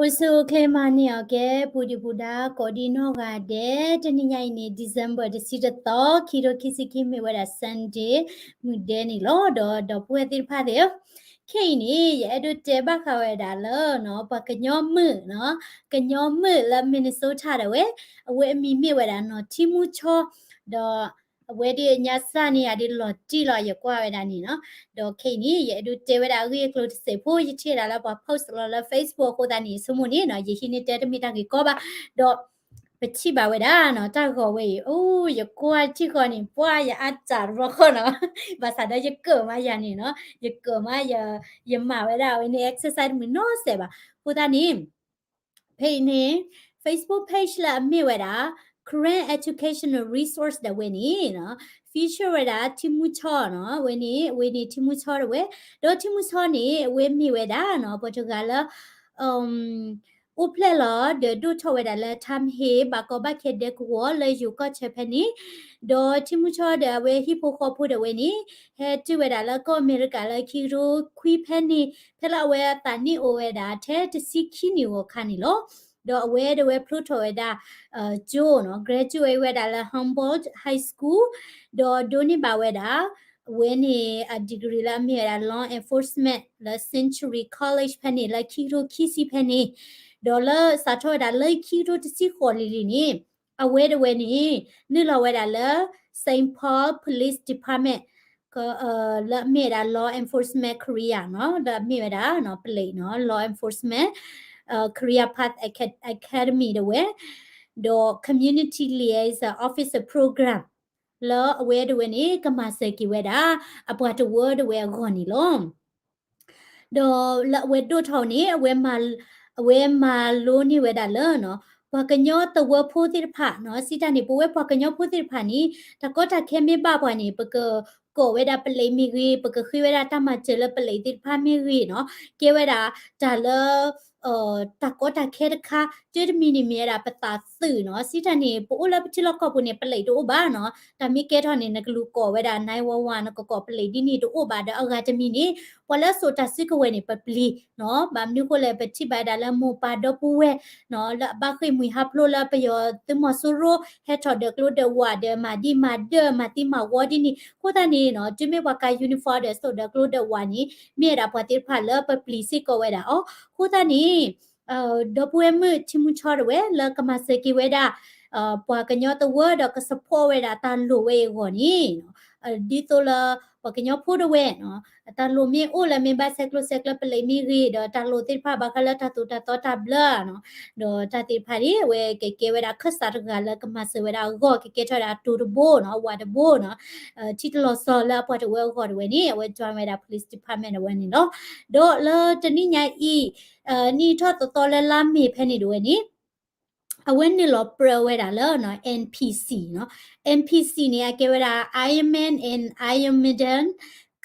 အိၣ်ဆူၣ်အိၣ်ချ့မၤန့ၢ်အီၤကဲ ပူၤဒံးပူၤဒါ ကိးဒံနီၢ်ဂၤဒဲး, တနံၤညါအံၤန့ၣ် December တဆံတသီ ခံထိခံဆံခံ မ့ၢ်ဝဲဒၣ် Sunday မုၢ်ဒဲးန့ၣ်လီၤ. ဒီးဒီပုၢ်ဝဲၢ်သ့ၣ်တဖၣ်သ့ၣ်ဧၢ, ခဲအံၤန့ၣ် ယအဲၣ်ဒိးတဲဘၣ်ဃးဝဲဒၣ်လၢ ပှၤကညီမုၣ်နီၤ, ကညီမုၣ်လၢ Minnesota ဒၣ်ဝဲ, အဝဲအမံၤမ့ၢ်ဝဲဒၣ်နီၤ ထံမူဆီ, ဒီး အဝဲဒ်အညါစၢ်န့ၣ် ယၤဒ်လီၤတံၢ်လီၤ ယကွၢ်ဝဲဒၣ်န့ၣ်နီၤ. ဒီးခဲအံၤန့ၣ် ယအဲၣ်ဒိးတဲဝဲဒၣ်အဂ့ၢ်အကျိၤတစဲးဖိ ယထံၣ်ဒၣ်လၢပှၤ post လီၤလၢ Facebook အဃိသတးန့ၣ် ဆိကမိၣ်န့ၣ်နီၤ ယဟံးန့ၢ်တဲတမ့ၢ်တၢ်ဂ့ၢ်ကီဘၣ်. ဒီး ပထံၣ်ဘၣ်ဝဲဒၣ်နီၤ တၢ်ဂီၤဝဲအံၤ အိ ယကွၢ်ထံၣ်ဃီန့ၣ် ပှၢ်ယအါစးတဘျီဃီနီၤ, ဘၣ်ဆၣ်ဒီးယကၢၣ်မးယၤန့ၣ်နီၤ, ယကၢၣ်မး ယမၤဝဲဒၣ်အဝဲန့ၣ် exercise တမုာ်နီတစဲးဘၣ်. အဃိသတးန့ၣ် ဖဲအံၤန့ၣ် Facebook page လၢအမ့ၢ်ဝဲဒၣ် Karen Educational Resource ဒၣ်ဝဲန့ၣ်နီၤ feature ဝဲဒၣ်ထံမူဆီနီၤ, အဝဲန့ၣ် အဝဲန့ၣ်ထံမူဆီဒၣ်ဝဲ, ဒီးထံမူဆီန့ၣ် အဝဲမ့ၢ်ဝဲဒၣ်နီၤ ပှၤတဂၤလၢ အိၣ်ဖျဲၣ်လီၤ ဒီးဒိၣ်ထီၣ်ဝဲဒၣ်လၢ ထါမဟ့ၣ် ဘၣ်ကီဘၣ်ခဲဒဲကဝီၤလၢယိၤကီၢ်ဆၢဖဲန့ၣ်, ဒီးထံမူဆီဒီးအဝဲဟံၣ်ဖိဃီဖိဒၣ်ဝဲန့ၣ် ဟဲတုၤဝဲဒၣ်လၢကီၢ်အမဲရကၤလၢခံကထိခွံဖဲန့ၣ် ဖဲလၢအဝဲအသးနံၣ်အိၣ်ဝဲဒၣ်ထဲတဆံခံနံၣ်ဂီၤခါန့ၣ်လီၤ. ဒီးအဝဲဒၣ်ဝဲဖျိထီၣ်ဝဲဒၣ် ကၠိနီၤ graduate ဝဲဒၣ်လၢ Humboldt High School, ဒီးဒိးန့ၢ်ဘၣ်ဝဲဒၣ် အဝဲန့ၣ်အ degree လၢအမ့ၢ်ဝဲဒၣ် Law Enforcement လၢ Century College ဖဲန့ၣ် လၢခံကထိခံဆံဖဲန့ၣ်, ဒီးလၢစးထီၣ်ဝဲဒၣ်လၢခံကထိတဆံဃိးလံၤလံၤန့ၣ် အဝဲဒၣ်ဝဲန့ၣ် နုာ်လီၤဝဲဒၣ်လၢ Saint Paul Police Department လၢအမ့ၢ်ဝဲဒၣ် law enforcement career နီၤ လၢအမ့ၢ်ဝဲဒၣ် ပလံးနီၤ law enforcement career path academy ဒၣ်ဝဲ, ဒီး community liaison officer program လၢအဝဲဒၣ်ဝဲန့ၣ် ကမၤစၢၤက့ၤဝဲဒၣ် အပှၤတဝၢဒၣ်ဝဲအဂီၢ်န့ၣ်လီၤ. ဒီးလၢအဝဲဒိၣ်ထီၣ်န့ၣ် အဝဲမၤလိန့ၢ်ဝဲဒၣ်လၢ ပှၤကညီသဝၢဖိသ့ၣ်တဖၣ်နီၤ စံးတၢ်န့ၣ် ပဝဲပှၤကညီဖိသ့ၣ်တဖၣ်န့ၣ် တၢ်ကီတၢ်ခဲမ့ၢ်ဘၣ်ပှၤန့ၣ် ပကကိးဝဲဒၣ်ပလံးမ့ၢ်ဂ့ၤ ပကဃ့ဝဲဒၣ်တၢ်မၤစၢၤလၢပလံးသ့ၣ်တဖၣ်မ့ၢ်ဂ့ၤနီၤ ကဲဝဲဒၣ်တၢ်လၢ တၢ်ကီတၢ်ခဲတခါ တၢ်တမံၤန့ၣ်မ့ၢ်ဝဲဒၣ်ပသးသုးနီၤ စံးတၢ်န့ၣ် ပအိၣ်လၢပထံလီၢ်ကီၢ်ပူၤန့ၣ် ပလံးတအိၣ်ဘၣ်နီၤ တၢ်မ့ၢ်ကဲထီၣ်န့ၣ် နကလူၤကိးဝဲဒၣ် nine one one နကကိးပလံးဒ်န့ၣ်တအိၣ်ဘၣ်ဒီးအဂၤတမံၤန့ၣ် ပှၤလၢအစိာ်တၢ်စုကဝဲၤန့ၣ် ပပျံၤနီၤ ဘၣ်မနုၤဃိလဲၣ်ပထံၣ်ဘၣ်ဝဲဒၣ်လၢမိၢ်ပၢ်ဒီပုၢ်ဝဲၢ်နီၤ လၢအဘၣ်ဃ့ၢ်မှံဟးဖျိးလၢပယီၤသုးမီၤစိရိၤ ဟဲထီၣ်ဒၢးကျိဒၢးဝးဒီးမၤဒံးမၤဒၢးမၤသံမၤဝီဒ်န့ၣ် အဃိသတးန့ၣ်နီၤ တုၤမ့ၢ်ပှၤကါ uniform ဒီးစိာ်ဒၢးကျိဒၢးဝးန့ၣ် မ့ၢ်ဝဲဒၣ်ပှၤသ့ၣ်တဖၣ်လၢပပျံၤစ့ၢ်ကီးဝဲဒၣ်အီၤ အဃိသတးန့ၣ် ဒီပုၢ်ဝဲၢ်မုၣ်ထံမူဆီဒၣ်ဝဲ လၢကမၤစၢၤက့ၤဝဲဒၣ် ပှၤကညီသဝၢဒီးက support ဝဲဒၣ်တၢ်လိၣ်ဝဲအံၤအဂီၢ်န့ၣ် ဒ်သိးလၢ ပှၤကညီဖိဒၣ်ဝဲ တၢ်လိၣ်မ့ၢ်အိၣ်လၢမ့ၢ်ဘၣ်ဆဲးကျိးဆဲးကျၢပလံးမ့ၢ်ဂ့ၤ ဒီးတၢ်လိၣ်သ့ၣ်တဖၣ်ဘၣ်ဃးလၢတၢ်သိၣ်တၢ်သီတၢ်ဘျၢနီၤ ဒီးတၢ်သ့ၣ်တဖၣ်န့ၣ် အဝဲကကဲဝဲဒၣ်ခၢၣ်စးတဂၤလၢကမၤစၢၤဝဲဒၣ်အဂီၢ် ကကဲထီၣ်ဝဲဒၣ်အတိၤတဘိနီၤ အဝးတဘိနီၤ ထံတလီၤစီၤလၢအပှၤတဝၢအဂီၢ်ဒၣ်ဝဲန့ၣ် အဝဲ join ဝဲဒၣ် police department ဒၣ်ဝဲန့ၣ်လီၤ. ဒီးလၢတနံၣ်ညါအံၤ နံၣ်ထီၣ်သီသီလၢလါမ့ၤဖဲန့ၣ်ဒၣ်ဝဲန့ၣ် အဝဲနုာ်လီၤပြၢဝဲဒၣ်လၢ NPC နီၤ NPC န့ၣ် အကဲဝဲဒၣ် Ironman and Ironman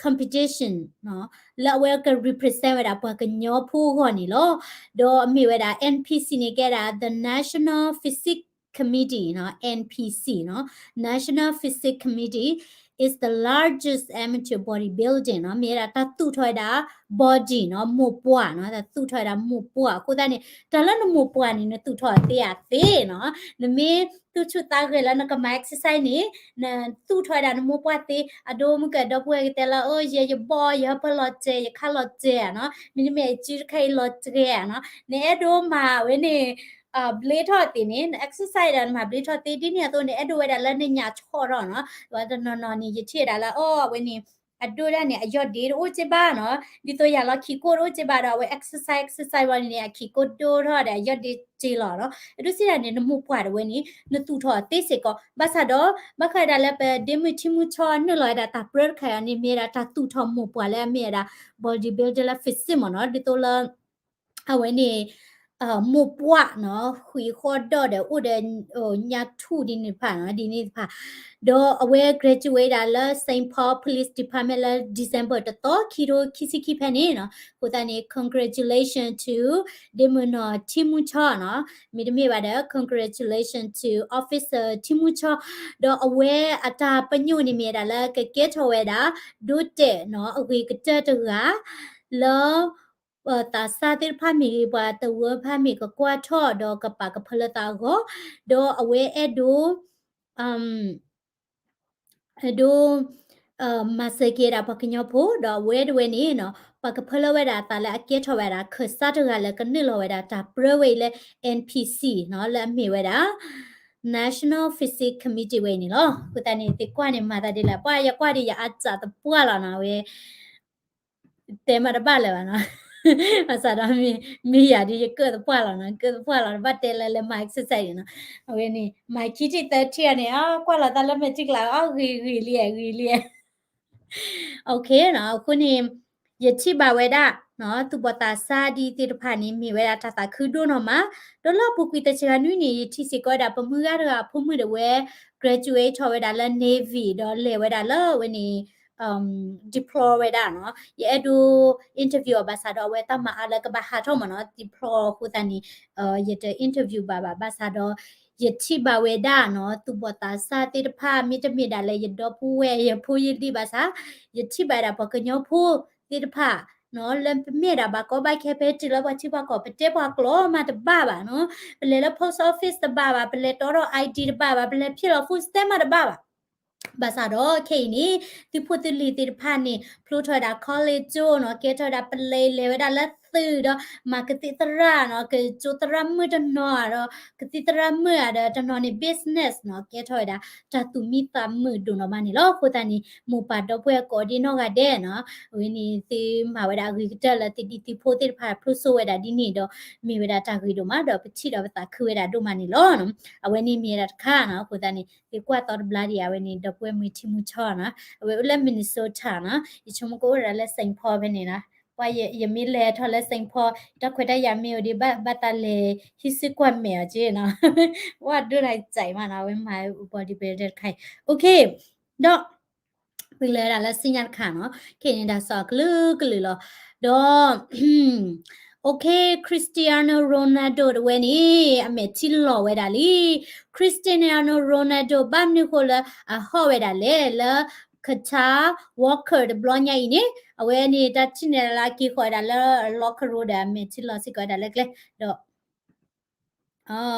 competition နီၤ လၢအဝဲက represent ဝဲဒၣ်ပှၤကညီဖိအဂီၢ်န့ၣ်လီၤ. ဒီးအမ့ၢ်ဝဲဒၣ် NPC န့ၣ် ကဲဒၣ် the National Physique Committee နီၤ NPC နီၤ National Physique Committee is the largest amateur bodybuilding နီၤ မ့ၢ်ဝဲဒၣ်တၢ်သူၣ်ထီၣ်ဝဲဒၣ် body နီၤ မိၢ်ပှၢ်နီၤ တၢ်သူၣ်ထီၣ်ဝဲဒၣ်မိၢ်ပှၢ် အဃိသတးန့ၣ် တၢ်လၢနမိၢ်ပှၢ်န့ၣ် နသူၣ်ထီၣ်သ့ဧါသ့နီၤ နမ့ၢ်သူၣ်ဆူၣ်သးဂဲၤလၢနကမၤ exercise န့ၣ် နသူၣ်ထီၣ်ဝဲဒၣ်နမိၢ်ပှၢ်သ့ အဒိမုၢ်ကဒီပုၢ်ဝဲၢ်ကတဲလၢ အိ ယဲယဘီၣ် ယဟၢဖၢလီၤတဲာ် ယခါလီၤတဲာ်ဧါနီၤ မ့တမ့ၢ်အစုတခါအံၤလီၤတဲာ်ဧါနီၤ နအဲၣ်ဒိးမၤဝဲန့ၣ် ဘျ့ထီၣ်သ့န့ၣ် န exercise ဒီးနမၤဘျ့ထီၣ်သ့ ဒ်န့ၣ်အသိးန့ၣ် အဲၣ်ဒိးဝဲဒၣ်လၢနညၣ်ဆီၣ်ထီၣ်နီၤ တနီၤနီၤန့ၣ် ယထံၣ်ဝဲဒၣ်လၢ အိ အဝဲန့ၣ် အဒိၣ်ဒၣ်န့ၣ် အယီၢ်ဒ့တအိၣ်က့ဘၣ်နီၤ ဒ်သိးယၤလီၤခံကိၣ်တအိၣ်က့ဘၣ်ဒီး အဝဲ exercise exercise ဝဲန့ၣ်န့ၣ် အခံကိၣ်ဒိၣ်ထီၣ်ဒီး အယီၢ်ဒ့က့လီၤနီၤ အဒိၣ်စံးဒၣ်န့ၣ် နမိၢ်ပှၢ်ဒၣ်ဝဲန့ၣ် နသူၣ်ထီၣ်သ့စ့ၢ်ကီး ဘၣ်ဆၣ်ဒီး ဘၣ်ဃးဒၣ်လၢပဒ့မုၣ်ထံမူဆီနုာ်လီၤဝဲဒၣ်တၢ်ပြၢတခါအံၤန့ၣ် မ့ၢ်ဝဲဒၣ်တၢ်သူၣ်ထီၣ်မိၢ်ပှၢ်လၢအမ့ၢ်ဝဲဒၣ် bodybuilder လၢ physique မ့ၢ်နီၤ ဒ်သိးလၢ အဝဲန့ၣ် မိၢ်ပှၢ်နီၤ ဃံးဃီၣ်ဒီၣ်ဒီး အိၣ်ဒီး ညၣ်ထူၣ်ဒ်န့ၣ်တဖၣ်နီၤ ဒ်န့ၣ်တဖၣ် ဒီးအဝဲ graduate ဒၣ်လၢ Saint Paul Police Department လၢ December တသီ ခံထိခံဆံခံဖဲန့ၣ်နီၤ အဃိသတးန့ၣ် congratulation to ဒ့မုၣ်နီၢ်ထံမူဆီနီၤ မ့တမ့ၢ်ဘၣ်ဒီး congratulation to officer ထံမူဆီ ဒီးအဝဲအတၢ်ပညိၣ်န့ၣ်မ့ၢ်ဝဲဒၣ်လၢကကဲထီၣ်ဝဲဒၣ် ဒိတဲာ်နီၤ အဂ့ၤကတၢၢ်တဂၤ လၢ သးစၢ်သ့ၣ်တဖၣ်မ့ၢ်ဂ့ၤ ပှၤတဝၢဖၣ်မ့ၢ် ကကွၢ်ထီၣ်ဒီးကပာ်ကဖၢလၢသးအဂီၢ်, ဒီးအဝဲအဲၣ်ဒိး အဲၣ်ဒိး မၤစၢၤက့ၤဝဲဒၣ်ပှၤကညီဖိ ဒီးအဝဲတဝဲန့ၣ်နီၤ ပာ်ကဖၢလၢဝဲဒၣ်အသးလၢအကဲထီၣ်ဝဲဒၣ်ခၢၣ်စးတဂၤလၢကနုာ်လီၤဝဲဒၣ်တၢ်ပြၢဝဲအံၤလၢ N P C နီၤ လၢအမ့ၢ်ဝဲဒၣ် National Physique Committee ဝဲအံၤန့ၣ်လီၤ. အဃိသတးန့ၣ် သုကွၢ်န့ၣ်မၤသးဒ်လဲၣ်, ပှၤယကွၢ်ဒီးယအါစးသပှၢ်လီၤနီၤ အဝဲ တဲမးတဘၣ်လၢၤဘၣ်နီၤ ဘၣ်ဆၣ်ဒီး မ့ၢ်ယၤဒီးယကၢၣ်သပှၢ်လီၤနီၤ, ကၢၣ်သပှၢ်လီၤ တဘၣ်တဲလၢလဲၤမၤ exercise န့ၣ်နီၤ. အဝဲန့ၣ် မၤခံထံၣ်သၢထံၣ်အီၤန့ၣ် အကွၢ်လီၤသးလၢမဲာ်ထံကလၤ အဂ့ၤဂ့ၤလံ ဂ့ၤလံ OK နီၤ. အဃိန့ၣ် ယထံၣ်ဘၣ်ဝဲဒၣ် သူၣ်ဘီၣ်သးစၢ်ဒ်သ့ၣ်တဖၣ်န့ၣ် မ့ၢ်ဝဲဒၣ်တၢ်သးခုဒိၣ်နီၢ်မး, ဒီးလၢအပူၤကွံာ်တဆံဂၤနွံနံၣ် ယထံၣ်စ့ၢ်ကီးဝဲဒၣ် ပမုၢ်ဂၤတဂၤအဖိမုၣ်ဒၣ်ဝဲ graduate ထီၣ်ဝဲဒၣ်လၢ Navy ဒီးလဲၤဝဲဒၣ်လၢအဝဲန့ၣ် deploy ဝဲဒၣ်နီၤ. ယအဲၣ်ဒိး interview အီၤဘၣ်ဆၣ်ဒီး အဝဲတၢ်မၤအါလၢကဘၣ်ဟးထီၣ်မးနီၤ deploy အဃိသတးန့ၣ် ယတ interview ဘၣ်ဘၣ်. ဘၣ်ဆၣ်ဒီး ယထံၣ်ဘၣ်ဝဲဒၣ်နီၤ သူၣ်ဘီၣ်သးစၢ်သ့ၣ်တဖၣ် မ့တမ့ၢ်ဒၣ်လၢယဒီပုၢ်ဝဲၢ်ယဖိယလံၤဘၣ်ဆၣ်, ယထံၣ်ဘၣ်ဝဲဒၣ်ပှၤကညီဖိသ့ၣ်တဖၣ် လၢပမ့ၢ်ဒၣ်ဘၣ်ကီဘၣ်ခဲ ပဟဲတုၤလၢပှၤထံပှၤကီၢ် ပတဲပှၤကျိာ်မးတဘၣ်ဘၣ်နီၤ, ပလဲၤလၢ post office တဘၣ်ဘၣ်, ပလဲၤတီထီၣ် I D တဘၣ်ဘၣ်, ပလဲၤဖံးလီၤ food stamp မးတဘၣ်ဘၣ်. ဘၣ်ဆၣ်ဒီးခဲအံၤန့ၣ် သုးဖိသုးလံၤသ့ၣ်တဖၣ်န့ၣ် ဖျိထီၣ်ဝဲဒၣ် college ကၠိနီၤ, ကဲထီၣ်ဝဲဒၣ်ပလံး လဲၤဝဲဒၣ်လၢသုးဒီး မၤကသံၣ်သရၣ်နီၤ, ကၠိသရၣ်မုၣ်တနီၤဒီး ကသံၣ်သရၣ်မုၣ်ဧါဒီး တနီၤန့ၣ် business နီၤ, ကဲထီၣ်ဝဲဒၣ် တၢ်သူၣ်မံသးမုာ်ဒိၣ်နီၢ်မးန့ၣ်လီၤ. အဃိသတးန့ၣ် မိၢ်ပၢ်ဒီပုၢ်ဝဲၢ်ကိးဒံနီၢ်ဂၤဒဲးနီၤ, အဝဲန့ၣ်သုမၤဝဲဒၣ်အဂ့ၤကတၢၢ်လၢသုဒံသုဖိသ့ၣ်တဖၣ်ဖျိစိဝဲဒၣ်ဒ်န့ၣ်ဒီး မ့ၢ်ဝဲဒၣ်တၢ်ဂ့ၤဒိၣ်မး ဒီးပထံၣ်ဒီးပသးခုဝဲဒၣ်ဒိၣ်မးန့ၣ်လီၤ. အဝဲန့ၣ်မ့ၢ်ဝဲဒၣ်တခါနီၤ, အဃိသတးန့ၣ် သုကွၢ်သီတဘျါဒံး အဝဲန့ၣ် ဒီပုၢ်ဝဲၢ်မုၢ်ထံမုၢ်ဆီနီၤ, အဝဲအိၣ်လၢ Minnesota နီၤ, ယဆိကမိၣ်ကအိၣ်ဝဲဒၣ်လၢ Saint Paul ဖဲန့ၣ်နီၤ, ပှၤယမ့ၢ်လဲၤထီၣ်လၢ Saint Paul တၢ်ခွဲးတၢ်ယာ်မ့ၢ်အိၣ်ဒံး ဘၣ်သးလဲၤဟံးစုကွၢ်မဲာ်အီၤက့နီၤ, ဝဲဒိၣ်နၤစဲးမးနီၤ, အဝဲမၤ bodybuilder တခါအံၤ OK ဒီး ပလဲၤဝဲဒၣ်လၢစံညါတခါနီၤ, ခဲအံၤန့ၣ် တၢ်ကစီၣ်အကလုာ်ကလုာ်လီၤ. ဒီး OK, Cristiano Ronaldo တဝဲန့ၣ် အမဲာ်ထံလီၤဝဲဒၣ်လံ. Cristiano Ronaldo ဘၣ်မနုၤဃိလၢအဟီၣ်ဝဲဒၣ်လဲၣ် လၢ Kemba Walker တဘျီညါအံၤန့ၣ် အဝဲန့ၣ်တၢ်ထံၣ်န့ၢ်လၢအက့ၤဃီၤဝဲဒၣ်လၢ locker room ဒီးအမဲာ်ထံလီၤစ့ၢ်ကီးဝဲဒၣ်လၢကျဲ ဒီး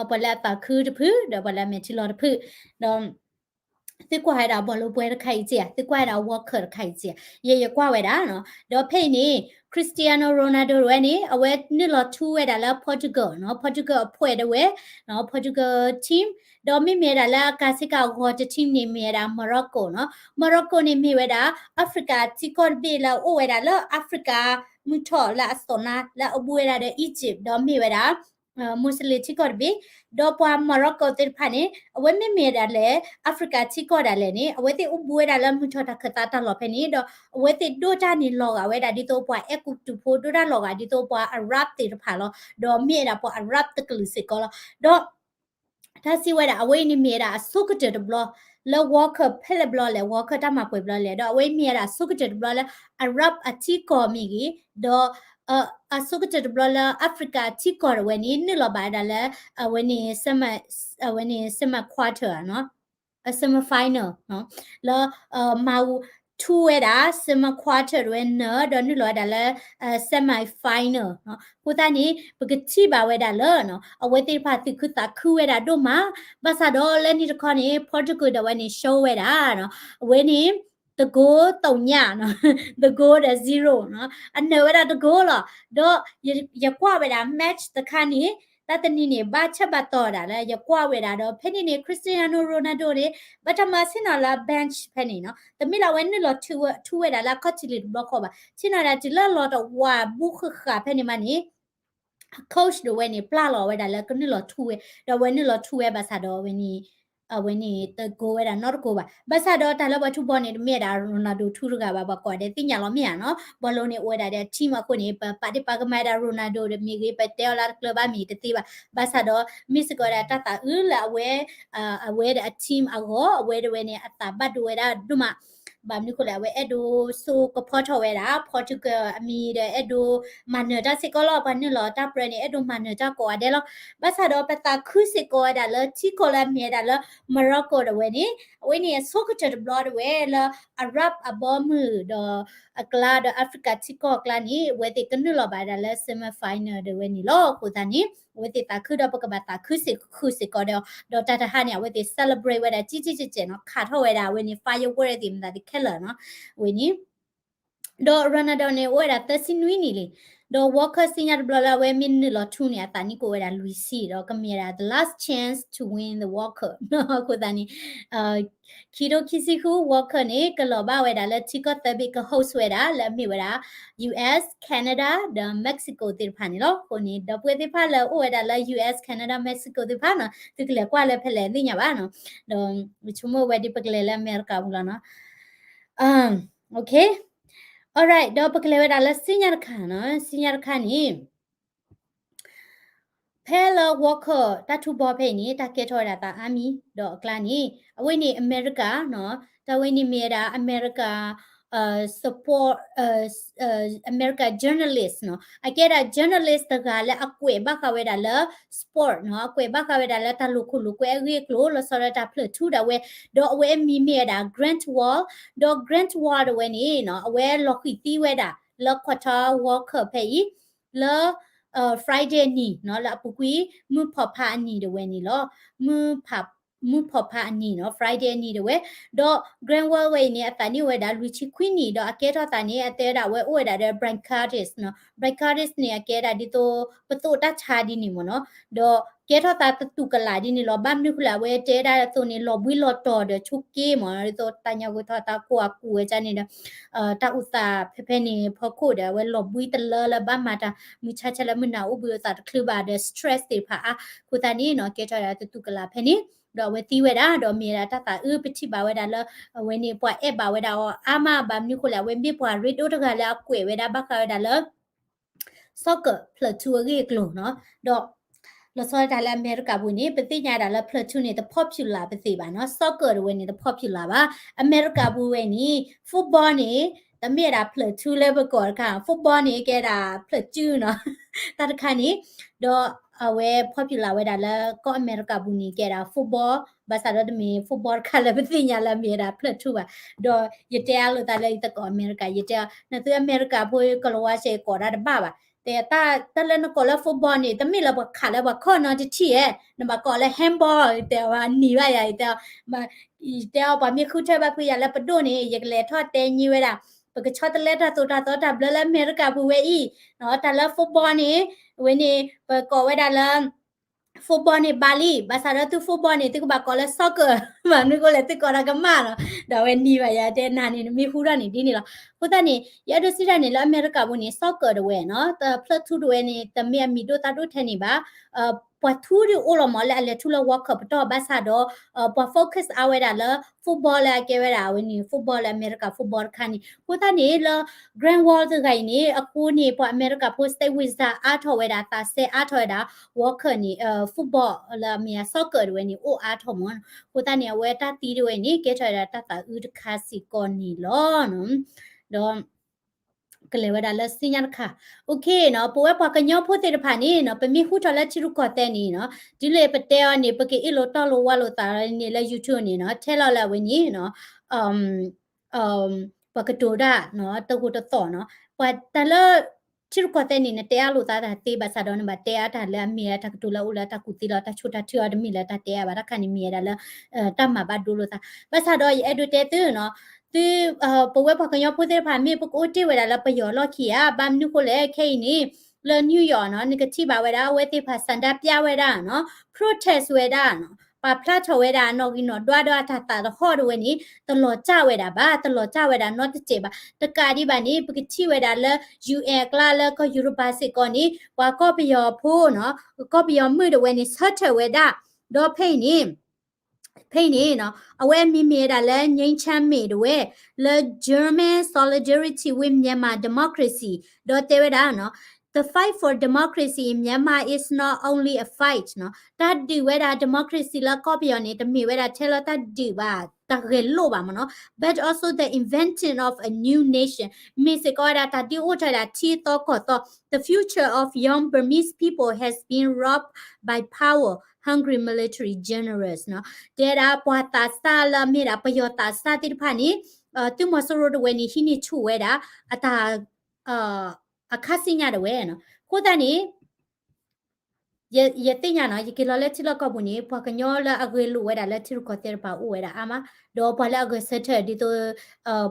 ပှၤလၢအသးခုတဖု ဒီးပှၤလၢအမဲာ်ထံလီၤတဖု ဒီး သုကွၢ်ဝဲဒၣ်ပှၤလိာ်ပွဲတခါအံၤက့ဧါ, သုကွၢ်ဝဲဒၣ် Walker တခါအံၤက့ဧါ, ယဲယကွၢ်ဝဲဒၣ်နီၤ. ဒီးဖဲအံၤန့ၣ် Cristiano Ronaldo တဝဲန့ၣ် အဝဲနုာ်လီၤထူဝဲဒၣ်လၢ Portugal နီၤ, Portugal အဖှဲးတဝဲ နီၤ, Portugal team, ဒီးမ့မ့ၢ်ဝဲဒၣ်လၢအကၤဆ့ကၤအဂီၤတ team န့ၣ် မ့ၢ်ဝဲဒၣ် Morocco နီၤ. Morocco န့ၣ်မ့ၢ်ဝဲဒၣ် Africa ထံကီၢ်တဘ့ၣ်လၢအအိၣ်ဝဲဒၣ်လၢ Africa မုၢ်ထီၣ်လၢအသီၣ်နါ လၢအဘူးဝဲဒၣ်ဒီး Egypt ဒီးမ့ၢ်ဝဲဒၣ် Muslim ထံကီၢ်တဘ့ၣ်, ဒီးပှၤ Morocco သ့ၣ်တဖၣ်န့ၣ် အဝဲမ့မ့ၢ်ဒၣ်လဲၣ် Africa ထံကီၢ်ဒၣ်လဲာ်န့ၣ် အဝဲသ့ၣ်အိၣ်ဘူးဝဲဒၣ်လၢမုၢ်ထီၣ်တၢ်ခၢၣ်သးတၢ်လီၢ်ဖဲန့ၣ်, ဒီးအဝဲသ့ၣ်ဒိၣ်တၢ်န့ၣ်လီၤဂာ်ဝဲဒၣ်ဒ်သိးပှၤအဲၤကူပတူးဖိ ဒိၣ်တၢ်လီၤဂာ်ဒ်သိးပှၤ Arab သ့ၣ်တဖၣ်လီၤ. ဒီးမ့ၢ်ဝဲဒၣ်ပှၤ Arab တကလုာ်စ့ၢ်ကီးလီၤ. ဒီး တၢ်စံးဝဲဒၣ် အဝဲအံၤန့ၣ်မ့ၢ်ဝဲဒၣ်အဆိကတၢၢ်တဘျီ လၢ Walker ဖဲလဲၣ်ဘျီလဲၣ် Walker တၢ်မၤပှဲၤဘျီလဲၣ်, ဒီးအဝဲအံၤမ့ၢ်ဝဲဒၣ်အဆိကတၢၢ်တဘျီလၢ Arab အထံကီၢ်မ့ၢ်ဂ့ၤ, ဒီး အဆိကတၢၢ်တဘျီလၢ Africa အထံကီၢ်တဝဲန့ၣ် နုာ်လီၤဘၣ်ဝဲဒၣ်လၢ အဝဲန့ၣ် semi, အဝဲန့ၣ် semi quarter နီၤ, semi final နီၤ, လၢ မၤဝဲ ထူဝဲဒၣ် semi quarter တဝဲန့ၣ် ဒီးနုာ်လီၤဝဲဒၣ်လၢ semi final နီၤ. အဃိသတးန့ၣ် ပကထံၣ်ဘၣ်ဝဲဒၣ်လၢ အဝဲသ့ၣ်တဖၣ်သူၣ်ခုသးခုဝဲဒၣ်ဒိၣ်မး, ဘၣ်ဆၣ်ဒီးလၢန့ၣ်တခီန့ၣ် Portugal ဒီးဝဲန့ၣ် show ဝဲဒၣ် အဝဲန့ၣ် တ goal သ့ၣ်ညါ တ goal ဒီး zero နီၤ, အနၢၤဝဲဒၣ်တ goal လီၤ. ဒီးယကွၢ်ဝဲဒၣ် match တခါန့ၣ် တၢ်တနံၤန့ၣ် ဘၣ်ဆၣ်ဘၣ်တီၤဒၣ်လၢယကွၢ်ဝဲဒၣ်ဒီး ဖဲန့ၣ်န့ၣ် Cristiano Ronaldo န့ၣ် ဘၣ်တၢ်မၤဆ့ၣ်နီၤလၢ bench ဖဲန့ၣ်နီၤ, တမ့ၢ်လၢအဝဲနုာ်လီၤထူဝဲဒၣ်လၢအခီၣ်ထံးလံာ်တဘျီဃီဘၣ်, ဆ့ၣ်နီၤဒၣ်တုၤလၢလီၤတဝးဘူးဃၣ်ဃၣ်ဖဲန့ၣ်မးန့ၣ် coach ဒီးဝဲန့ၣ် ပျဲလီၤဝဲဒၣ်လၢကနုာ်လီၤထူဝဲ, ဒီးအဝဲနုာ်လီၤထူဝဲဘၣ်ဆၣ်ဒီးအဝဲန့ၣ် အဝဲန့ၣ်တ goal ဝဲဒၣ်နီတ goal ဘၣ်. ဘၣ်ဆၣ်ဒီးတၢ်လၢပှၤထူဘီန့ၣ် တမ့ၢ်ဝဲဒၣ် Ronaldo ထူတဂၤဘၣ်, ပှၤကိးဂၤဒဲးသ့ၣ်ညါလီၤမ့ၢ်ဧါနီၤ, ဘီလိၤန့ၣ်အိၣ်ဝဲဒၣ်ဒီးအ team အဃိန့ၣ် ပပာ်ဒ့ၣ်ပာ်ကမၣ်ဝဲဒၣ် Ronaldo ဒီးမ့ၢ်ဂ့ၤ ပတဲအီၤလၢတကျၢၤဘၣ်မ့ၢ်တသ့ဘၣ်. ဘၣ်ဆၣ်ဒီး မ့ၢ်စ့ၢ်ကီးဝဲဒၣ်တၢ်သးအုးလၢအဝဲ အဝဲဒီးအ team အဂီၢ် အဝဲတဝဲန့ၣ် အသးဘၣ်ဒိဝဲဒၣ်ဒိၣ်မး ဘၣ်မနုၤဃိလဲၣ် အဝဲအဲၣ်ဒိးဆိကဖီထီၣ်ဝဲဒၣ် Portugal အမံၤဒီး အဲၣ်ဒိးမၤနၢၤတၢ်စ့ၢ်ကီးလီၤ. ပှၤနုာ်လီၤတၢ်ပြၢန့ၣ် အဲၣ်ဒိးမၤနၢၤတၢ်ကိးဂၤဒဲးလီၤ. ဘၣ်ဆၣ်ဒီးပသးခုစ့ၢ်ကီးဝဲဒၣ်လၢထံကီၢ်လၢအမ့ၢ်ဝဲဒၣ်လၢ Morocco ဒၣ်ဝဲန့ၣ် အဝဲန့ၣ်အဆိကတၢၢ်တဘျီဒၣ်ဝဲလၢ Arab အဘီအမုၢ်ဒီးအကျါဒီး Africa ထံကီၢ်အကျါန့ၣ် အဝဲသ့ၣ်ကနုာ်လီၤဘၣ်ဝဲဒၣ်လၢ semi final ဒၣ်ဝဲန့ၣ်လီၤ. အဃိသတးန့ၣ် အဝဲသ့ၣ်သးခုဒီးပကဘၣ်သးခုစ့ၢ်ကီးဒီး ဒီးတၢ်တဟါန့ၣ် အဝဲသ့ၣ် celebrate ဝဲဒၣ်ကံကံကဲကဲနီၤ ခးထီၣ်ဝဲဒၣ်အဝဲန့ၣ် firework သ့ၣ်မတၤသ့ၣ်ခဲလၢာ်နီၤ အဝဲန့ၣ် ဒီး Ronaldo န့ၣ် အိၣ်ဝဲဒၣ်သၢဆံနွံနံၣ်လံ. ဒီး Walker သ့ၣ်ညါတဘျီလၢအဝဲမ့ၢ်နုာ်လီၤထူန့ၣ် အသးနံၣ်ကအိၣ်ဝဲဒၣ်လွံၢ်ဆံ ဒီးကမ့ၢ်ဝဲဒၣ် the last chance to win the Walker အဃိသတးန့ၣ် ခံထိခံဆံဃု Walker န့ၣ် ကလီၤဘၣ်ဝဲဒၣ်လၢထံကီၢ်သၢဘ့ၣ်က host ဝဲဒၣ်လၢအမ့ၢ်ဝဲဒၣ် U S, Canada ဒီး Mexico သ့ၣ်တဖၣ်န့ၣ်လီၤ. အဃိန့ၣ် ဒီပုၢ်ဝဲၢ်သ့ၣ်တဖၣ်လၢအိၣ်ဝဲဒၣ်လၢ U S, Canada, Mexico သ့ၣ်တဖၣ်နီၤ သုကလဲၤကွၢ်လၢဖဲလဲၣ်သ့ၣ်ညါဘၣ်နီၤ ဒီးဆိကမိၣ်ဝဲဒ်ပကလဲၤလၢအမဲရကၤပူၤလီၤနီၤ okay, alright ဒီးပကလဲၤဝဲဒၣ်လၢစံညါတခါနီၤ စံညါတခါန့ၣ် ဖဲလၢ Walker တၢ်ထူဘီဖဲအံၤန့ၣ် တၢ်ကဲထီၣ်ဝဲဒၣ်သးအါမံၤ ဒီးအကျါန့ၣ် အဝဲန့ၣ်အမဲရကၤနီၤ တၢ်ဝဲန့ၣ်မ့ၢ်ဝဲဒၣ်အမဲရကၤ support အမဲရကၤ journalist နီၤ အကဲဒၣ် journalist တဂၤလၢအကွဲးဘၣ်ဃးဝဲဒၣ်လၢ sport နီၤ အကွဲးဘၣ်ဃးဝဲဒၣ်လၢတၢ်လိာ်ခိၣ်လိာ်ကွဲအဂ့ၢ်အကျိၤ လီၤဆီဒၣ်တၢ်ဖျၢၣ်ထူဒၣ်ဝဲ ဒီးအဝဲအမံၤမ့ၢ်ဝဲဒၣ် Grant Wahl ဒီး Grant Wahl တဝဲန့ၣ်နီၤ အဝဲလီၤဃံၤသံဝဲဒၣ်လၢ quarter Walker ဖဲအံၤ လၢ Friday နံၤနီၤ လၢအပူၤကွံာ် မုၢ်ဖီၣ်ဖးအနံၤတဝဲန့ၣ်လီၤ. မုၢ်ဖီၣ်ဖးအနံၤနီၤ Friday အနံၤတဝဲ ဒီး Grant Wahl ဝဲအံၤန့ၣ် အသးနံၣ်အိၣ်ဝဲဒၣ်လွံၢ်ဆံခွံနံၣ် ဒီးအကဲထီၣ်သးန့ၣ် အတဲဝဲဒၣ်အဝဲအိၣ်ဝဲဒၣ်ဒီး bronchitis နီၤ bronchitis န့ၣ် အကဲဒၣ်ဒ်သိး ပသိးတၢ်ဆါဒ်န့ၣ်မ့ၢ်နီၤ ဒီးကဲထီၣ်သးတတူၢ်ကလာ်ဒ်န့ၣ်လီၤ. ဘၣ်မနုၤဃိလဲၣ် အဝဲတဲဒၣ်အသိးန့ၣ် လီၤဘှံးလီၤတီၤဒီးဆိးက့မ့ၢ်နီၤ ဒ်သိးတၢ်ညါဂိၢ်ထီၣ်သးကိၢ်အကူးဝဲဒ်န့ၣ်ဒီး တၢ်အိၣ်သးဖဲဖဲန့ၣ်ဖီခိၣ်ဒီး အဝဲလီၤဘှံးတလၢလၢဘၣ်မၤတၢ်မုၢ်ဆါဆါလၢမုၢ်နၤအိၣ်ဘှံးအိၣ်သးတချုးဘၣ်ဒီး stress သ့ၣ်တဖၣ်အါ အဃိသတးန့ၣ်နီၤ ကဲထီၣ်ဝဲဒၣ်တတူၢ်ကလာ်ဖဲန့ၣ် ဒီးအဝဲသံဝဲဒၣ် ဒီးမ့ၢ်ဝဲဒၣ်တၢ်သးအုး ပထံၣ်ဘၣ်ဝဲဒၣ်လၢ အဝဲန့ၣ်ပှၤအဲၣ်ဘၣ်ဝဲဒၣ်အီၤအါမး ဘၣ်မနုၤဃိလဲၣ် အဝဲမ့ၢ်ပှၤရ့ဒိၣ်တဂၤလၢအကွဲးဝဲဒၣ်ဘၣ်ဃးဝဲဒၣ်လၢ soccer ဖျၢၣ်ထူအဂ့ၢ်အကျိၤနီၤ ဒီး လီၤဆီဒၣ်တၢ်လၢအမဲရကၤပူၤန့ၣ် ပသ့ၣ်ညါဒၣ်လၢဖျၢၣ်ထူန့ၣ် တ popular ပသ့ၣ်ဘၣ်နီၤ soccer တဝဲန့ၣ် တ popular ဘၣ်. အမဲရကၤပူၤဝဲန့ၣ် football န့ၣ် တမ့ၢ်ဒၣ်ဖျၢၣ်ထူလၢပကိးတခါ football န့ၣ် ကဲဒၣ်ဖျၢၣ်စုနီၤ တၢ်တခါန့ၣ် ဒီးအဝဲ popular ဝဲဒၣ်လၢကီၢ်အမဲရကၤပူၤန့ၣ် ကဲဒၣ် football ဘၣ်ဆၣ်ဒီးတမ့ၢ် football တခါလၢပသ့ၣ်ညါလၢအမ့ၢ်ဝဲဒၣ်ဖျၢၣ်ထူဘၣ်. ဒီးယတဲအါလိာ်သးလၢယသကိးအမဲရကၤ ယတဲအီၤ နသုအမဲရကၤဖိကလီၤဝါစဲး ကိးတၢ်တဘၣ်ဘၣ်. တဲတၢ်လၢနကိးလၢ football န့ၣ် တမ့ၢ်လၢပှၤခးလၢပှၤခီၣ်နီတထံၣ်ဧါ, နဘၣ်ကိးလၢ handball တဲအီၤ နံၤဘၣ်ယၤ ယတဲအီၤ ယတဲအီၤ ပှၤမ့ၢ်ဃုထၢဘၣ်ဖုးယၤလၢပဒိၣ်န့ၣ် ယကလဲၤထီၣ်တဲညံဝဲဒၣ် ပကဆီတလဲတၢ်သိၣ်တၢ်သီတၢ်ဘျၢလၢအမဲရကၤပူၤဝဲအံၤ, တၢ်လၢ football န့ၣ် အဝဲန့ၣ် ပကိးဝဲဒၣ်လၢ football န့ၣ်ဘၣ်လံ, ဘၣ်ဆၣ်ဒီးသု football န့ၣ် သုကဘၣ်ကိးလၢ soccer, မ့ၢ်မနုၤအဃိလဲၣ် သုကိးတၢ်ကမၣ်လီၤ. ဒီးအဝဲနံၤဘၣ်ယၤ တဲနၤန့ၣ် နမ့ၢ်ဃုထီၣ်န့ၣ်ဒ်န့ၣ်လီၤ. အဃိသတးန့ၣ် ယအဲၣ်ဒိးစံးတၢ်န့ၣ် လၢအမဲရကၤပူၤန့ၣ် soccer တဝဲနီၤ တဖျၢၣ်ထူတဝဲန့ၣ် တမ့ၢ်အမံၤဒိၣ်သၣ်ဒိၣ်ထဲန့ၣ်ဘၣ် ပှၤထူဒုးအိၣ်လီၤမး လၢအလဲၤထူလၢ World Cup ပတီၢ် ဘၣ်ဆၣ်ဒီး ပှၤ focus အါဝဲဒၣ်လၢ football လၢအကဲဝဲဒၣ် အဝဲန့ၣ် football လၢအမဲရကၤ football တခါန့ၣ် အဃိသတးန့ၣ် လၢ Grant Wahl တဂၤအံၤန့ၣ် အဃိန့ၣ် ပှၤအမဲရကၤဖိ state wisdom အါထီၣ်ဝဲဒၣ် သးစဲအါထီၣ်ဝဲဒၣ် World Cup န့ၣ် football လၢအမ့ၢ် soccer တဝဲန့ၣ် အိၣ်အါထီၣ်မး, အဃိသတးန့ၣ် အဝဲတၢ်သံတဝဲန့ၣ် ကဲထီၣ်ဝဲဒၣ်တၢ်သးအုးတခါစ့ၢ်ကီးန့ၣ်လီၤ. ဒီး ကလဲၤဝဲဒၣ်လၢစံညါတခါ okay နီၤ ပဝဲပှၤကညီဖိသ့ၣ်တဖၣ်န့ၣ်နီၤ ပမ့ၢ်ဃုထီၣ်လၢထံရူၢ်ကီၢ်သဲးန့ၣ်နီၤ တုၤလၢပတဲအီၤန့ၣ် ပကအ့ၣ်လိာ်တီလိာ်ဝါလိာ်သးန့ၣ်လၢ YouTube န့ၣ်နီၤ ထဲလီၤလၢအဝဲန့ၣ်နီၤ ပှၤကတိၤတၢ်နီၤ တဂိာ်တသီၣ်နီၤ ပှၤတၢ်လၢ ထံရူၢ်ကီၢ်သဲးန့ၣ် နတဲအါလိာ်သးတၢ်သ့ ဘၣ်ဆၣ်ဒီးနဘၣ်တဲအါတၢ်လၢအမ့ၢ်တၢ်ကတိၤလၢအအိၣ်လၢတၢ်ကူၣ်သ့လီၤ တၢ်ဆိၣ်တၢ်ထုအီၤ တမ့ၢ်လၢတၢ်တဲအါဘၣ် တၢ်ခါန့ၣ်မ့ၢ်ဝဲဒၣ်လၢ တၢ်မၤဘၣ်ဒိလိာ်သး ဘၣ်ဆၣ်ဒီးယအဲၣ်ဒိးတဲသုနီၤ သု ပဝဲပှၤကညီဖိသ့ၣ်တဖၣ် မ့ၢ်ပကအိၣ်တ့ၢ်ဝဲဒၣ်လၢပယီၤလီၢ်ခံဧါ ဘၣ်မနုၤဃိလဲၣ်ခဲအံၤန့ၣ် လၢ New York နီၤ နကထံၣ်ဘၣ်ဝဲဒၣ် အဝဲသ့ၣ်တဖၣ် ဆန္ဒပြ ဝဲဒၣ်နီၤ protest ဝဲဒၣ်နီၤ ပာ်ဖျါထီၣ်ဝဲဒၣ်အနီၣ်ဂံၢ်နီၣ်ဒွးဒီးအတၢ်သးသဟီၣ်တဝဲန့ၣ် တလီၤစၢ်ဝဲဒၣ်ဘၣ် တလီၤစၢ်ဝဲဒၣ်နီတစဲးဘၣ် တကးဒံးဘၣ်န့ၣ် ပကထံၣ်ဝဲဒၣ်လၢ ယူၣ်အဲၣ် အကျါလၢကီၢ်ယူရပၤစ့ၢ်ကီးန့ၣ် ပှၤကီၢ်ပယီၤဖိနီၤ ကီၢ်ပယီၤမုၣ်တဝဲန့ၣ် ဆၢထၢၣ်ဝဲဒၣ် ဒီးဖဲအံၤန့ၣ် ဖဲအံၤန့ၣ်နီၤ အဝဲအမံၤမ့ၢ်ဝဲဒၣ်လၢ ငြိမ်းချမ်းမေ တဝဲ လၢ German solidarity with Myanmar democracy ဒီးတဲဝဲဒၣ်နီၤ the fight for democracy in Myanmar is not only a fight နီၤ တၢ်ဒုးဝဲဒၣ် democracy လၢကီၢ်ပယီၤန့ၣ် တမ့ၢ်ဝဲဒၣ်ထဲလၢတၢ်ဒုးဘၣ် တၢ်ဂဲၤလိာ်ဘၣ်မ့ၢ်နီၤ, but also the invention of a new nation မ့ၢ်စ့ၢ်ကီးဝဲဒၣ်တၢ်ဒုးအိၣ်ထီၣ်ဝဲဒၣ်ထံသီကီၢ်သီ, the future of young Burmese people has been robbed by power-hungry military generals နီၤ, တဲဒၣ်ပှၤသးစၢ်လၢအမ့ၢ်ဒၣ်ပယီၤသးစၢ်သ့ၣ်တဖၣ်န့ၣ် သုးမီၤစိရိၤတဝဲန့ၣ် ဟံးန့ၢ်ဆူၣ်ဝဲဒၣ် အတၢ် အခါဆူညါတဝဲနီၤ, အဃိသတးန့ၣ် ယသ့ၣ်ညါနီၤ, ယက့ၤလီၤလၢထံလီၢ်ကီၢ်ပူၤန့ၣ် ပှၤကညီလၢအဂဲၤလိာ်ဝဲဒၣ်လၢထံရူၢ်ကီၢ်သဲးတဖၣ်အိၣ်ဝဲဒၣ်အါမး, ဒီးပှၤလၢအဂဲၤဆၢထၢၣ်ဒ်သိး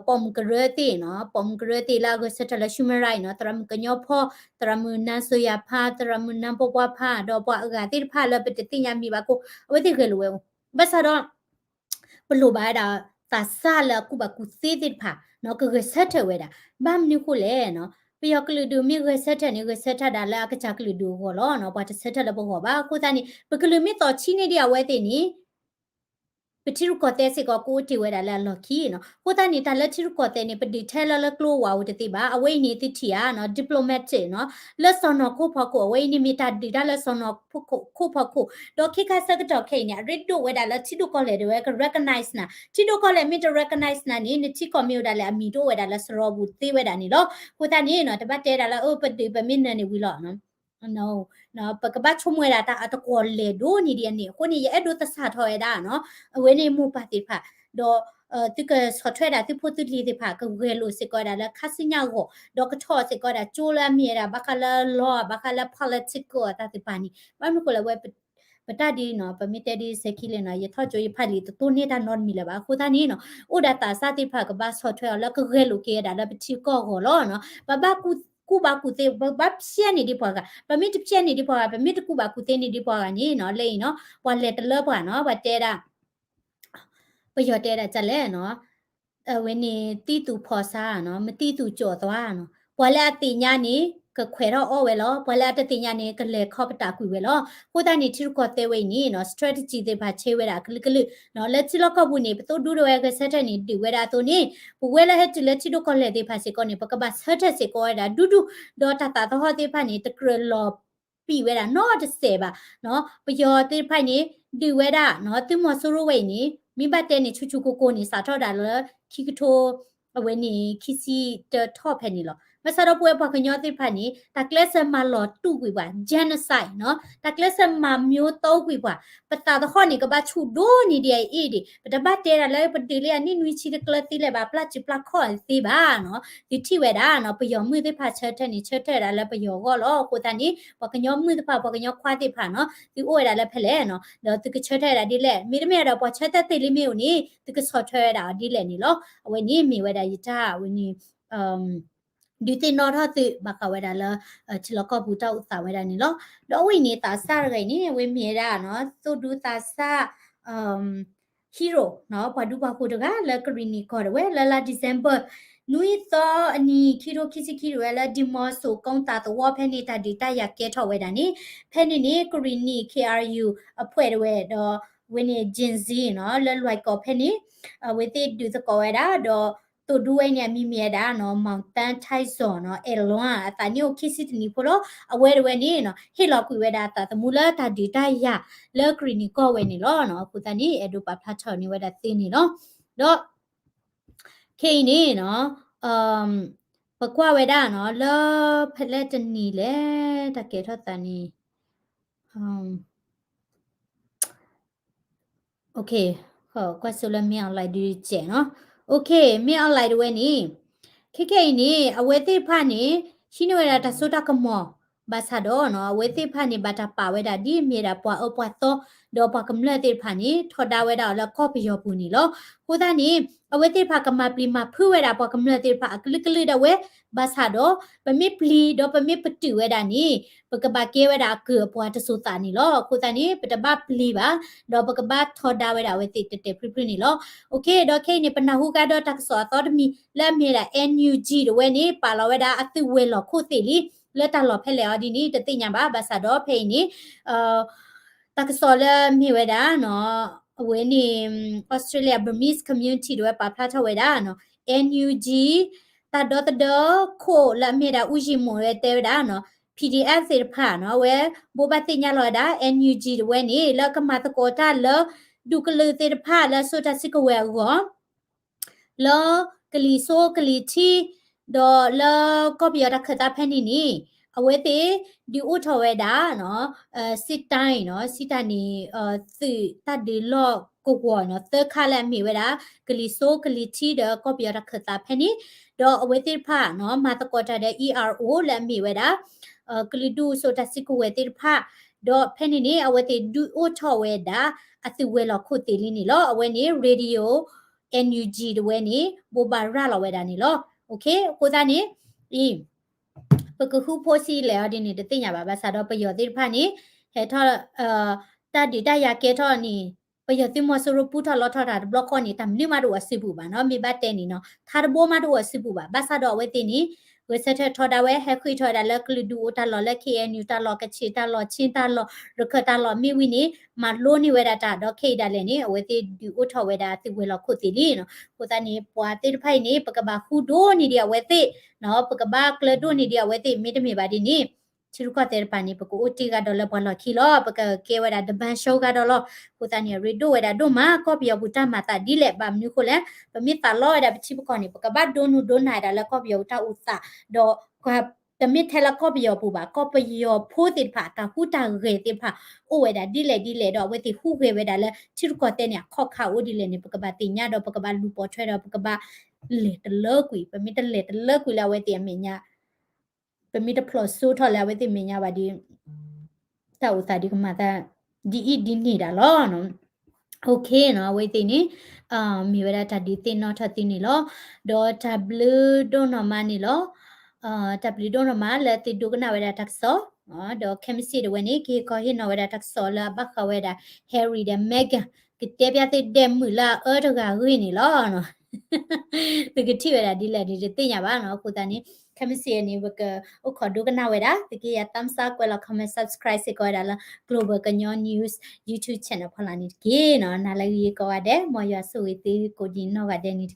ပိာ်မုၣ်ကရၢသ့ၣ်နီၤ, ပိာ်မုၣ်ကရၢသ့ၣ်လၢအဂဲၤဆၢထၢၣ်လၢ human right နီၤ, သရၣ်မုၣ်ကညီဖီ, သရၣ်မုၣ်နန်းစိုးယွန့်ဖါ, သရၣ်မုၣ်နန်းပေါပွါဖါ, ဒီးပှၤအဂၤသ့ၣ်တဖၣ်လၢပတသ့ၣ်ညါမံၤဘၣ်အဃိ အဝဲသ့ၣ်ဂဲၤလိာ်ဝဲ, ဘၣ်ဆၣ်ဒီး ပလိၣ်ဘၣ်ဝဲဒၣ် သးစၢ်လၢအကူၣ်ဘၣ်ကူၣ်သ့သ့ၣ်တဖၣ်နီၤ ကဂဲၤဆၢထၢၣ်ဝဲဒၣ်, ဘၣ်မနုၤဃိလဲၣ်နီၤ, ပယီၤကလုာ်ဒူၣ်မ့ၢ်ဂဲၤဆၢထၢၣ်န့ၣ် ဂဲၤဆၢထၢၣ်ဒၣ်လၢအကစၢ်ကလုာ်ဒူၣ်အဂီၢ်လီၤနီၤ, ပှၤတဆၢထၢၣ်လၢပဂီၢ်ဘၣ်. အဃိသတးန့ၣ် ပကလုာ်မ့ၢ်သီၣ်ဆံးန့ၢ်ဒံးအဝဲသ့ၣ်န့ၣ် ပထံရူၢ်ကီၢ်သဲးစ့ၢ်ကီးကအိၣ်တ့ၢ်ဝဲဒၣ်လၢအလီၢ်ခံနီၤ. အဃိသတးန့ၣ် တၢ်လၢထံရူၢ်ကီၢ်သဲးန့ၣ် ပဒုးထဲလၢလၢကျိဝးဧိၤတသ့ဘၣ်. အဝဲအံၤန့ၣ်သုထံၣ်ဧါနီၤ diplomatic နီၤ, လၢစီၢ်နီၤခိၣ်ဖီခိၣ် အဝဲအံၤန့ၣ်မ့ၢ်တၢ်ဒုးတၢ်လၢစီၢ်နီၤခိၣ်ဖီခိၣ်, ဒီးခဲခါဆၢကတီၢ်ခဲအံၤန့ၣ် အရ့ဒိၣ်ဝဲဒၣ်လၢထံဒိၣ်ကီၢ်လဲၢ်တဝဲက recognize နၤ, ထံဒိၣ်ကီၢ်လဲၢ်မ့ၢ်တ recognize နၤန့ၣ် နထံကီၢ်မ့ၢ်ဝဲဒၣ်လဲၣ် အမံၤတအိၣ်ဝဲဒၣ်လၢစရီပူၤသ့ဝဲဒၣ်န့ၣ်လီၤ. အဃိသတးန့ၣ်နီၤ တဘၣ်တဲဒၣ်လၢ အၢ ပဒုးပမ့ၢ်နၢၤန့ၣ်ဝံၤလီၤ ပကဘၣ်ဆိကမိၣ်ဝဲဒၣ်တၢ်အတကွီၢ်လဲၤဒိၣ်န့ၢ်ဒံးအန့ၣ်. အဃိန့ၣ် ယအဲၣ်ဒိးသဆၣ်ထီၣ်ဝဲဒၣ်နီၤ အဝဲန့ၣ်မိၢ်ပၢ်သ့ၣ်တဖၣ်, ဒီး သုကဆီၣ်ထွဲဒၣ်သုဖိသုလံၤသ့ၣ်တဖၣ် ကဂဲၤလိာ်စ့ၢ်ကီးဝဲဒၣ်လၢခါဆူညါအဂီၢ်, ဒီးကထီၣ်စ့ၢ်ကီးဝဲဒၣ်ကၠိလၢအမ့ၢ်ဝဲဒၣ် ဘၣ်ဃးလၢ law ဘၣ်ဃးလၢ political အတၢ်သ့ၣ်တဖၣ်န့ၣ် ဘၣ်မနုၤဃိလဲၣ်ဝဲ ပတၢ်ဒ်နီၤ ပမ့ၢ်တဲဒ်စဲးခံလဲၣ်နီၤ ယထီၣ်ကၠိယဖးလံာ်တတိၢ်န့ၢ်တၢ်နီတမံၤလၢၤဘၣ်. အဃိသတးန့ၣ်နီၤ အိၣ်ဒၣ်သးစၢ်သ့ၣ်တဖၣ်ကဘၣ်ဆီၣ်ထွဲအီၤလၢကဂဲၤလိာ်က့ၤဝဲဒၣ်လၢပထံကီၢ်အဂီၢ်လီၤ. ပဘၣ်ကူၣ်ဘၣ်ကူၣ်သ့ ပဘၣ်ဖျဲးန့ၢ်ဒံးပှၤဂၤ, ပမ့ၢ်တဖျဲးန့ၢ်ဒံးပှၤဂၤ ပမ့ၢ်တကူၣ်ဘၣ်ကူၣ်သ့န့ၢ်ဒံးပှၤဂၤန့ၣ်နီၤ လၢအံၤနီၤ ပှၤလဲၤတလၢပှၤနီၤ ပှၤတဲဒၣ် ပယီၤတဲဒၣ်ဒ်လဲၣ်နီၤ အဝဲန့ၣ် သိသူၣ်ဖီၣ်ဆါနီၤ မသိသူၣ်ကၠီၣ်သွါနီၤ, ပှၤလၢအသ့ၣ်ညါန့ၣ် ကခွဲးထီၣ်အီၣ်ဝဲလီၤ, ပှၤလၢအတသ့ၣ်ညါန့ၣ် ကလဲၤခီပတာ်ကွံာ်ဝဲလီၤ. အဃိသတးန့ၣ် ထံရူၢ်ကီၢ်သဲးဝဲအံၤန့ၣ်နီၤ strategy သ့ၣ်တဖၣ်ဆဲဝဲဒၣ်အကလုာ်ကလုာ်နီၤ လၢထံလီၢ်ကီၢ်ပူၤန့ၣ် ပသိၣ်ဒူတဝဲဂဲၤဆၢထၢၣ်န့ၣ် ဒုးဝဲဒၣ်အသိးန့ၣ် ပဝဲလၢဟဲတုၤလၢထံဒိၣ်ကီၢ်လဲၢ်သ့ၣ်တဖၣ်စ့ၢ်ကီးန့ၣ် ပကဘၣ်ဆၢထၢၣ်စ့ၢ်ကီးဝဲဒၣ်ဒူဒူ, ဒီးတၢ်သးသဟီၣ်သ့ၣ်တဖၣ်န့ၣ် တကြၢးလီၤပံာ်ဝဲဒၣ်နီတစဲးဘၣ်နီၤ. ပယီၤသ့ၣ်တဖၣ်န့ၣ် ဒုးဝဲဒၣ်နီၤ သုးမီၤစိရိၤဝဲအံၤန့ၣ် မ့ၢ်ဘၣ်တဲန့ၣ် ဆူၣ်ဆူၣ်ကိၢ်ကိၢ်န့ၣ် စးထီၣ်ဒၣ်လၢ ခံကထိ အဝဲန့ၣ် ခံဆံတထီၣ်ဖဲန့ၣ်လီၤ. ဘၣ်ဆၣ်ဒီးပဝဲပှၤကညီသ့ၣ်တဖၣ်န့ၣ် တၢ်ကျဲးစၢးမၤလီၤတူာ်ကွံာ်ပှၤ genocide နီၤ တၢ်ကျဲးစၢးမၤမျိုးသုကွံာ်ပှၤ, ပသးသဟီၣ်န့ၣ် ကဘၣ်ဆူၣ်ဒိၣ်န့ၢ်ဒံးအအ့ၣ်ဒံး, ပတဘၣ်တဲဒၣ်လၢပဒုးလၢအနံၣ်နွံဆံတကျၢၤသ့လဲၣ်ဘၣ် ပျၢ်စုပျၢ်ခီၣ်သ့ဘၣ်နီၤ. သုထံၣ်ဝဲဒၣ်နီၤ ပယီၤမုၣ်သ့ၣ်တဖၣ်ဆၢထၢၣ်န့ၣ် ဆၢထၢၣ်ဝဲဒၣ်လၢပယီၤအဂီၢ်လီၤ. အဃိသတးန့ၣ် ပှၤကညီမုၣ်သ့ၣ်တဖၣ် ပှၤကညီခွါသ့ၣ်တဖၣ်နီၤ သုအိၣ်ဝဲဒၣ်လၢဖဲလဲၣ်နီၤ ဒီးသုကဆၢထၢၣ်ဝဲဒၣ်ဒ်လဲၣ်, မ့တမ့ၢ်ဒီး ပှၤဆၢထၢၣ်သ့လံမ့ၢ်အိၣ်န့ၣ် သုကဆီၣ်ထွဲဝဲဒၣ်အီၤဒ်လဲၣ်န့ၣ်လီၤ. အဝဲန့ၣ်မ့ၢ်ဝဲဒၣ်ယတၢ်ဝဲန့ၣ် ဒုးသ့ၣ်နီၣ်ထီၣ်သုး ဘၣ်ဃးဝဲဒၣ်လၢ ထံလီၢ်ကီၢ်ပူၤတၢ်အိၣ်သးဝဲဒၣ်န့ၣ်လီၤ. ဒီးအဝဲအံၤန့ၣ် သးစၢ်တဂၤအံၤန့ၣ် အဝဲမ့ၢ်ဝဲဒၣ်နီၤ သိၣ်ဒူသးစၢ် hero နီၤ ပှၤဒူပှၤဃိၤတဂၤလၢကရံၣ်နံၣ်ကီၢ်တဝဲ လၢလါ December နွံသီအနံၤ ခံထိခံဆံခံတဝဲ လၢဒံမီစိၤကိသးသဝီဖဲန့ၣ် တၢ်ဒုးတၢ်ယၤကဲထီၣ်ဝဲဒၣ်န့ၣ် ဖဲန့ၣ်န့ၣ် ကရံၣ်နံၣ် K R U အဖွဲ့တဝဲ ဒီးဝဲန့ၣ် Gen Z နီၤ လၢလွဲၢ်ကီၢ်ဖဲန့ၣ် အဝဲသ့ၣ်ဒုးသကိးဝဲဒၣ် ဒီးသိၣ်ဒူဝဲန့ၣ် အမံၤမ့ၢ်ဝဲဒၣ်နီၤ မောင်သန်းထိုက်ဇော်နီၤ အဲၣ်လွါ အသးနံၣ်အိၣ်ခံဆံတနံၣ်ဖိလီၤ. အဝဲတဝဲန့ၣ်နီၤ ဟ့ၣ်လီၤကွံာ်ဝဲဒၣ်အသးသမူလၢတၢ်ဒုးတၢ်ယၤလၢကရံၣ်နံၣ်ကီၢ်ဝဲန့ၣ်လီၤ. အဃိသတးန့ၣ် အဲၣ်ဒိးပာ်ဖျါထီၣ်န့ၢ်ဝဲဒၣ်သုန့ၣ်လီၤ. ဒီး ခဲအံၤန့ၣ်နီၤ ပကွၢ်ဝဲဒၣ်နီၤ လၢဖဲလဲၣ်တနံၤလဲၣ် တၢ်ကဲထီၣ်သးန့ၣ် ကွၢ်ဆိလၢ မင်းအောင်လှိုင် ဒုးစဲးနီၤ. မင်းအောင်လှိုင် တဝဲန့ၣ် ခဲခဲအံၤန့ၣ် အဝဲသ့ၣ်တဖၣ်န့ၣ် ဟံးန့ၢ်ဝဲဒၣ်တၢ်စိတၢ်ကမီၤ ဘၣ်ဆၣ်ဒီးနီၤ အဝဲသ့ၣ်တဖၣ်န့ၣ် ဘၣ်တၢ်ပာ်ဝဲဒၣ်ဒ်မ့ၢ်ဝဲဒၣ်ပှၤအၢပှၤသီ ဒီးပှၤကမျၢၢ်သ့ၣ်တဖၣ်န့ၣ် ထီဒါဝဲဒၣ်အီၤလၢကီၢ်ပယီၤပူၤန့ၣ်လီၤ. အဃိသတးန့ၣ် အဝဲသ့ၣ်တဖၣ်ကမၤပျံၤမၤဖုးဝဲဒၣ်ပှၤကမျၢၢ်သ့ၣ်တဖၣ်အကလုာ်ကလုာ်ဒၣ်ဝဲ ဘၣ်ဆၣ်ဒီး ပမ့ၢ်ပျံၤဒီးပမ့ၢ်ပတုာ်ဝဲဒၣ်န့ၣ် ပကဘၣ်ကဲဝဲဒၣ်အကုၢ်အပှၤတစိၤသးန့ၣ်လီၤ. အဃိသတးန့ၣ် ပတဘၣ်ပျံၤဘၣ် ဒီးပကဘၣ်ထီဒါဝဲဒၣ်အဝဲသ့ၣ်တဲာ်တဲာ်ဖျုးဖျုးန့ၣ်လီၤ. ဒီးခဲအံၤန့ၣ် ပနၢ်ဟူကါဒီးတၢ်ကစီၣ်အသီတမံၤ လၢအမ့ၢ်ဒၣ် N U G တဝဲန့ၣ် ပာ်လီၤဝဲဒၣ်အသုးဝဲၤလီၢ်ခိၣ်သ့ၣ်လံ လၢတၢ်လီၢ်ဖဲလဲၣ်အီၤဒ်န့ၣ် တသ့ၣ်ညါဘၣ်. ဘၣ်ဆၣ်ဒီးဖဲအံၤန့ၣ် တၢ်ကစီၣ်လၢမ့ၢ်ဝဲဒၣ် အဝဲန့ၣ် Australia Burmese Community တဝဲပာ်ဖျါထီၣ်ဝဲဒၣ် N U G တၢ်ဒီသဒၢခိၣ်လၢအမ့ၢ်ဒၣ် ဦးရည်မွန် ဝဲတဲဝဲဒၣ် P D F သ့ၣ်တဖၣ်နီၤ အဝဲဘိးဘၣ်သ့ၣ်ညါလီၤဝဲဒၣ် N U G တဝဲန့ၣ် လၢကမၤသကိးတၢ်လၢ ဒူၣ်ကလုာ်သ့ၣ်တဖၣ်လၢအစိာ်တၢ်စုကဝဲၤအဂီၢ် လၢကလံၤစိးကလံၤထံး ဒီးလၢကီၢ်ပယီၤတၢ်ခၢၣ်သးဖဲန့ၣ်န့ၣ် အဝဲသ့ၣ်ဒုးအိၣ်ထီၣ်ဝဲဒၣ် စစ်တိုင်းနီၤ စစ်တိုင်းန့ၣ် သုးတၢ်ဒုးလီၢ်ကဝီၤနီၤ သၢခါလၢအမ့ၢ်ဝဲဒၣ် ကလံၤစိးကလံၤထံးဒီးကီၢ်ပယီၤတၢ်ခၢၣ်သးဖဲန့ၣ် ဒီးအဝဲသ့ၣ်တဖၣ်နီၤ မၤသကိးတၢ်ဒီး ERO လၢအမ့ၢ်ဝဲဒၣ် ကလုာ်ဒူၣ်စိာ်တၢ်စုကဝဲၤသ့ၣ်တဖၣ် ဒီးဖဲန့ၣ်န့ၣ် အဝဲသ့ၣ်ဒုးအိၣ်ထီၣ်ဝဲဒၣ် အသုးဝဲၤလီၢ်ခိၣ်သ့ၣ်လံန့ၣ်လီၤ. အဝဲန့ၣ် Radio NUG တဝဲန့ၣ် ဘိးဘၣ်ရၤလီၤဝဲဒၣ်န့ၣ်လီၤ. အဃိသတးန့ၣ် အံၤ ပကဃုဖိစံးလဲၣ်အီၤဒ်န့ၣ် တသ့ၣ်ညါဘၣ် ဘၣ်ဆၣ်ဒီးပယီၤသ့ၣ်တဖၣ်န့ၣ် ဟဲထီၣ် တၢ်ဒုးတၢ်ယၤကဲထီၣ်န့ၣ် ပယီၤသုးမီၤစိရိၤပူထီၣ်လီထီၣ်တၢ်တဘျီဃီန့ၣ် တၢ်မနုၤမးတအိၣ်အစုပူၤဘၣ်နီၤ မ့ၢ်ဘၣ်တဲန့ၣ်နီၤ ထါတဘိမးတအိၣ်အစုပူၤဘၣ် ဘၣ်ဆၣ်ဒီးအဝဲသ့ၣ်န့ၣ် ဂဲၤဆၢထၢၣ်ထီဒါဝဲ ဟဲဃ့ၢ်ထီၣ်ဝဲဒၣ်လၢကလုာ်ဒူၣ်အိၣ်တၢ်လီၢ်လၢ KNU တၢ်လီၢ် ကချ့ၣ်တၢ်လီၢ် ခ့ၣ်တၢ်လီၢ် ရခၢၣ်တၢ်လီၢ် မ့ၢ်ဝံၤန့ၣ် မၤလိန့ၢ်ဝဲဒၣ်တၢ်ဒီးခဲအံၤဒၣ်လဲာ်န့ၣ် အဝဲသ့ၣ်ဒုးအိၣ်ထီၣ်ဝဲဒၣ်သုးဝဲၤလီၢ်ခိၣ်သ့ၣ်လံနီၤ အဃိသတးန့ၣ် ပှၤသ့ၣ်တဖၣ်အံၤန့ၣ် ပကဘၣ်ဃုဒိၣ်န့ၢ်ဒံးအဝဲသ့ၣ်နီၤ ပကဘၣ်ကျၢၤဒိၣ်န့ၢ်ဒံးအဝဲသ့ၣ် မ့တမ့ၢ်ဘၣ်ဒ်န့ၣ် ထံရူၢ်ကီၢ်သဲးတပၤန့ၣ် ပကအိၣ်တ့ၢ်ဂၤဒီးလၢပှၤလီၢ်ခံလီၤ ပကကဲဝဲဒၣ်တဘၣ်ဆိဂၤဒီးလီၤ. အဃိသတးန့ၣ် အရ့ဒိၣ်ဝဲဒၣ်ဒိၣ်မး ကီၢ်ပယီၤပူၤတၢ်မၤသးဒ်လဲၣ် ဘၣ်မနုၤအဃိလဲၣ် ပမ့ၢ်သးလီဝဲဒၣ်ပထံပကီၢ်န့ၣ် ပကဘၣ်ဒိနုာ်ဒိနၤဝဲဒၣ်လၢကီၢ်ပယီၤပူၤတၢ်အိၣ်သး ဒီး တမ့ၢ်ထဲလၢကီၢ်ပယီၤပူၤဘၣ် ကီၢ်ပယီၤဖိသ့ၣ်တဖၣ် တၢ်ဟူးတၢ်ဂဲၤသ့ၣ်တဖၣ် အိၣ်ဝဲဒၣ်ဒ်လဲၣ်ဒ်လဲၣ်ဒီး အဝဲသ့ၣ်ဟူးဂဲၤဝဲဒၣ်လၢထံရူၢ်ကီၢ်သဲးန့ၣ် အခီၣ်ခါအိၣ်ဒ်လဲၣ်န့ၣ် ပကဘၣ်သ့ၣ်ညါဒီး ပကဘၣ်လူၤပိာ်ထွဲဒီး ပကဘၣ်လဲၤတလၢကွံာ် ပမ့ၢ်တလဲၤတလၢကွံာ်လၢအဝဲသ့ၣ်အမဲာ်ညါ ပမ့ၢ်တဖျိးစိထီၣ်လၢအဝဲသ့ၣ်မဲာ်ညါဘၣ်ဒီး တၢ်အိၣ်သးဒုးကမၤသး ဒ်အံၤဒ်န့ၣ်ဒၣ်လီၤ. အ မ့ၢ်ဝဲဒၣ်တၢ်ဒုးသ့ၣ်နီၣ်ထီၣ်သုန့ၣ်လီၤ. ဒီးတၢ်ဘျုးဒိၣ်နီၢ်မးန့ၣ်လီၤ. တၢ်ဘျုးဒိၣ်နီၢ်မးလၢသုဒိကနၣ်ဝဲဒၣ်တၢ်ကစီၣ်, ဒီးခဲမုၢ်ဆ့ၣ်တဝဲန့ၣ် ကဟ့ၣ်ခီဟ့ၣ်နီၤဝဲဒၣ်တၢ်ကစီၣ်လၢအဘၣ်ဃးဝဲဒၣ် Harry ဒီး Meghan ကတဲပျၢ်သုဒဲးမုာ်လၢအအၢတဂၤအဂ့ၢ်န့ၣ်လီၤ. သုကထံၣ်ဝဲဒၣ်ဒ်လဲၣ်န့ၣ် တသ့ၣ်ညါဘၣ်နီၤ. အဃိသတးန့ၣ် ခဲမုၢ်ဆ့ၣ်န့ၣ် ပကအိၣ်ခိးဒိကနၣ်ဝဲဒၣ် သုကဟ့ၣ်ယၤ thumbs up ကွဲးလီၤ comment subscribe စ့ၢ်ကီးဝဲဒၣ်လၢ Global ကညီ News YouTube channel ဖီလာ်န့ၣ်တက့ၢ်နီၤ. နၤလၢအဂ့ၤကိးဂၤဒဲး မ်ယွၤဆိၣ်ဂ့ၤသုကိးဒံးနီၢ်ဂၤဒဲးန့ၣ်တက့ၢ်.